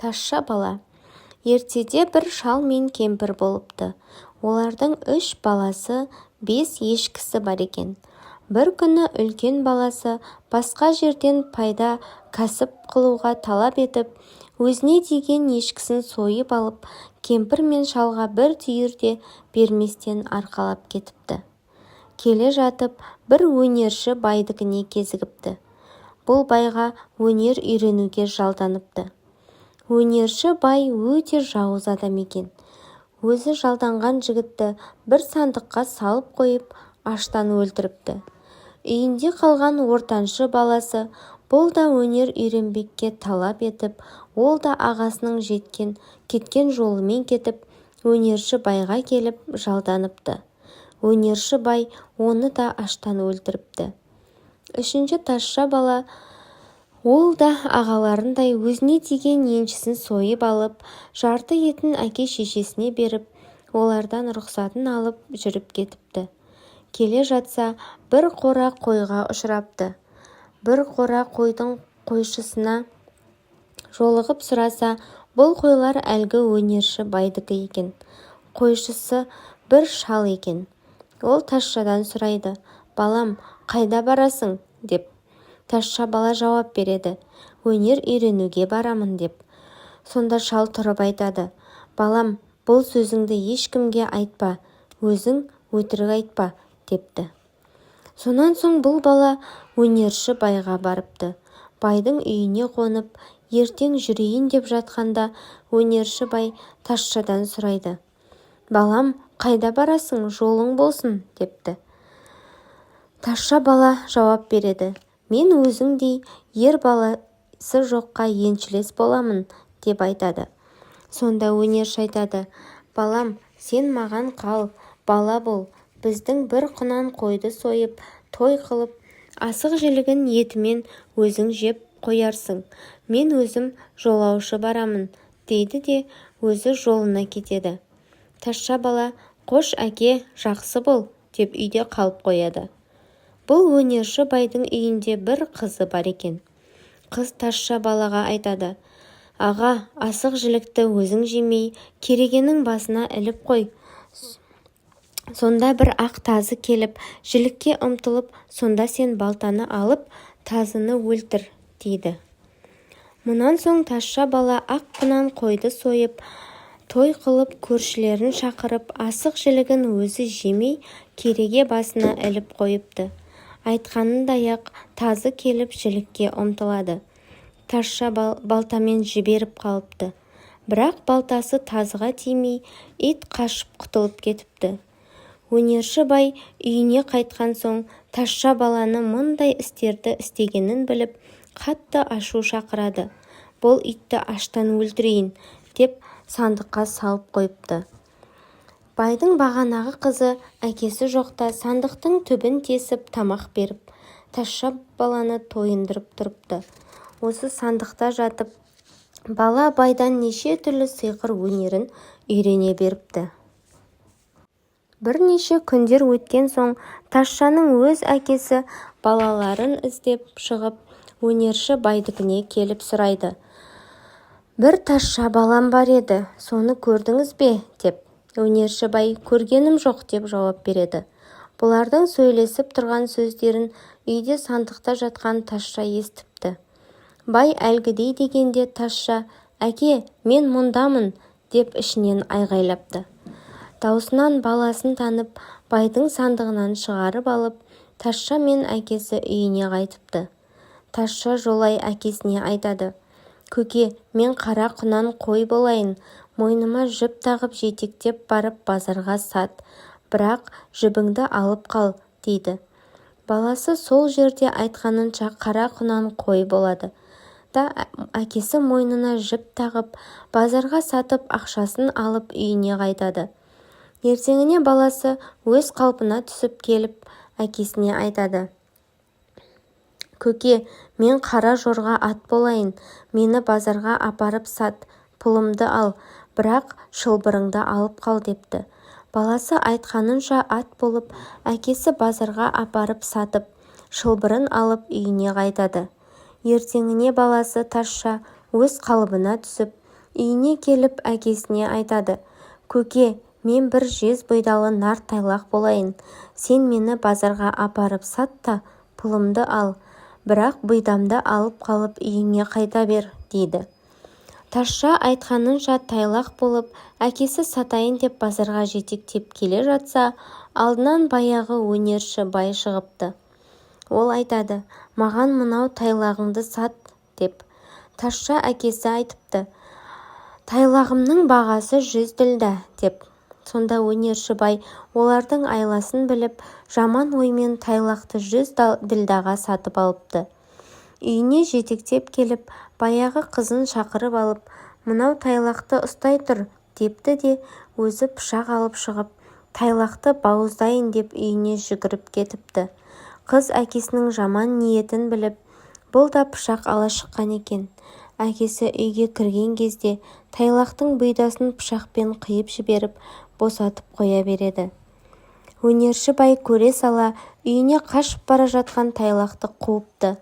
Тазша бала. Ертеде бір шал мен кемпір болыпты. Олардың үш баласы, бес ешкісі бар екен. Бір күні үлкен баласы басқа жерден пайда кәсіп қылуға талап етіп, өзіне тиген ешкісін сойып алып, кемпір мен шалға бір түйір де берместен арқалап кетіпті. Келе жатып бір өнерші байдікіне кезігіпті. Бұл байға өнер үйренуге жалданыпты. Өнерші бай өте жауыз адам екен. Өзі жалданған жігітті бір сандыққа салып қойып, аштан өлтіріпті. Үйінде қалған ортаншы баласы, бұл да өнер үйренбекке талап етіп, ол да ағасының жеткен кеткен жолымен кетіп, өнерші байға келіп жалданыпты. Өнерші бай оны да аштан өлтіріпті. Үшінші тазша бала, ол да ағаларындай өзіне тиген еншісін сойып алып, жарты етін әке-шешесіне беріп, олардан рұқсатын алып жүріп кетіпті. Келе жатса, бір қора қойға ұшырапты. Бір қора қойдың қойшысына жолығып сұраса, бұл қойлар әлгі өнерші байдікі екен. Қойшысы бір шал екен. Ол тазшадан сұрайды: «Балам, қайда барасың?» – деп. Тазша бала жауап береді: «Өнер үйренуге барамын», – деп. Сонда шал тұрып айтады: «Балам, бұл сөзіңді ешкімге айтпа, өзің өтірік айтпа», – депті. Сонан соң бұл бала өнерші байға барыпты. Байдың үйіне қонып, ертең жүрейін деп жатқанда, өнерші бай тазшадан сұрайды: «Балам, қайда барасың, жолың болсын?» – депті. Тазша бала жауап береді: «Мен өзіңдей ер баласы жоққа еншілес боламын», – деп айтады. Сонда өнерші айтады: «Балам, сен маған қал, бала бол. Біздің бір құнан қойды сойып, той қылып, асық жілігін етімен өзің жеп қоярсың. Мен өзім жолаушы барамын», – дейді де, өзі жолына кетеді. Тазша бала: «Қош, әке, жақсы бол», – деп үйде қалып қояды. Бұл өнерші байдың үйінде бір қызы бар екен. Қыз тазша балаға айтады: «Аға, асық жілікті өзің жемей, керегенің басына іліп қой. Сонда бір ақ тазы келіп, жілікке ұмтылып, сонда сен балтаны алып, тазыны өлтір», – дейді. Мұнан соң тазша бала ақ құнан қойды сойып, той қылып, көршілерін шақырып, асық жілігін өзі жемей, кереге басына іліп қойыпты. Айтқанындай-ақ тазы келіп жілікке ұмтылады. Тазша балтамен жіберіп қалыпты. Бірақ балтасы тазыға тимей, ит қашып құтылып кетіпті. Өнерші бай үйіне қайтқан соң, тазша баланы мұндай істерді істегенін біліп, қатты ашу шақырады. «Бұл итті аштан өлтірейін», – деп сандыққа салып қойыпты. Байдың бағанағы қызы әкесі жоқта сандықтың түбін тесіп тамақ беріп, тазша баланы тойындырып тұрыпты. Осы сандықта жатып, бала байдан неше түрлі сиқыр өнерін үйрене беріпті. Бірнеше күндер өткен соң, тазшаның өз әкесі балаларын іздеп шығып, өнерші байдікіне келіп сұрайды: «Бір тазша балам бар еді, соны көрдіңіз бе?» – деп. Өнерші бай: «Көргенім жоқ», – деп жауап береді. Бұлардың сөйлесіп тұрған сөздерін үйде сандықта жатқан тазша естіпті. Бай әлгідей дегенде, тазша: «Әке, мен мұндамын!» – деп ішінен айғайлапты. Даусынан баласын танып, байдың сандығынан шығарып алып, тазша мен әкесі үйіне қайтыпты. Тазша жолай әкесіне айтады: «Көке, мен қара құнан қой болайын, мойныма жіп тағып жетектеп барып базарға сат, бірақ жібіңді алып қал», – дейді. Баласы сол жерде айтқанынша қара құнан қой болады да, әкесі мойнына жіп тағып, базарға сатып, ақшасын алып үйіне қайтады. Ертеңіне баласы өз қалпына түсіп келіп, әкесіне айтады: «Көке, мен қара жорға ат болайын, мені базарға апарып сат, пұлымды ал, бірақ шылбырыңды алып қал», – депті. Баласы айтқанынша ат болып, әкесі базарға апарып сатып, шылбырын алып үйіне қайтады. Ертеңіне баласы тазша өз қалыбына түсіп Үйіне келіп әкесіне айтады: «Көке, мен бір жез бұйдалы нар тайлақ болайын. Сен мені базарға апарып сат та, пұлымды ал, бірақ бұйдамды алып қалып үйіңе қайта бер», — дейді. Тазша айтқанынша тайлақ болып, әкесі сатайын деп базарға жетектеп келе жатса, алдынан баяғы өнерші бай шығыпты. Ол айтады: «Маған мынау тайлағыңды сат», — деп. Тазша әкесі айтыпты: «Тайлағымның бағасы 100 ділдә», — деп. Сонда өнерші бай олардың айласын біліп, жаман оймен тайлақты 100 ділдәға сатып алыпты. Үйіне жетектеп келіп, баяғы қызын шақырып алып: «Мынау тайлақты ұстай тұр», — депті де, өзі пышақ алып шығып, тайлақты бауыздайын деп үйіне жүгіріп кетіпті. Қыз әкесінің жаман ниетін біліп, бұл да пышақ ала шыққан екен. Әкесі үйге кірген кезде тайлақтың бұйдасын пышақпен қиып жіберіп, босатып қоя береді. Өнерші бай көре сала үйіне қашып бара жатқан тайлақты қуыпты.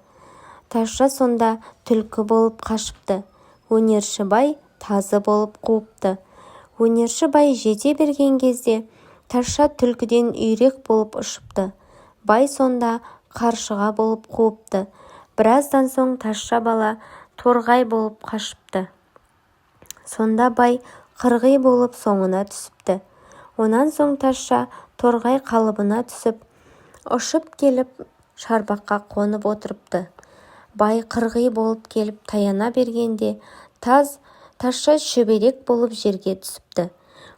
Тазша сонда түлкі болып қашыпты. Өнерші бай тазы болып қуыпты. Өнерші бай жете берген кезде тазша түлкіден үйрек болып ұшыпты. Бай сонда қаршыға болып қуыпты. Біраздан соң тазша бала торғай болып қашыпты. Сонда бай қырғи болып соңына түсіпті. Онан соң тазша торғай қалыбына түсіп, ұшып келіп, шарбаққа қонып отырыпты. Бай қырғи болып келіп таяна бергенде, тазша шүберек болып жерге түсіпті.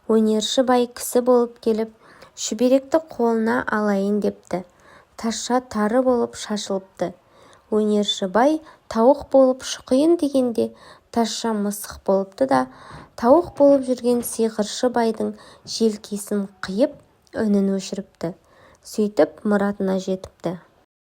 Өнерші бай кісі болып келіп, шүберекті қолына алайын депті. Тазша тары болып шашылыпты. Өнерші бай тауық болып шұқиын дегенде, тазша мысық болыпты да, тауық болып жүрген сиқыршы байдың желкесін қиып, үнін өшіріпті. Сөйтіп мұратына жетіпті.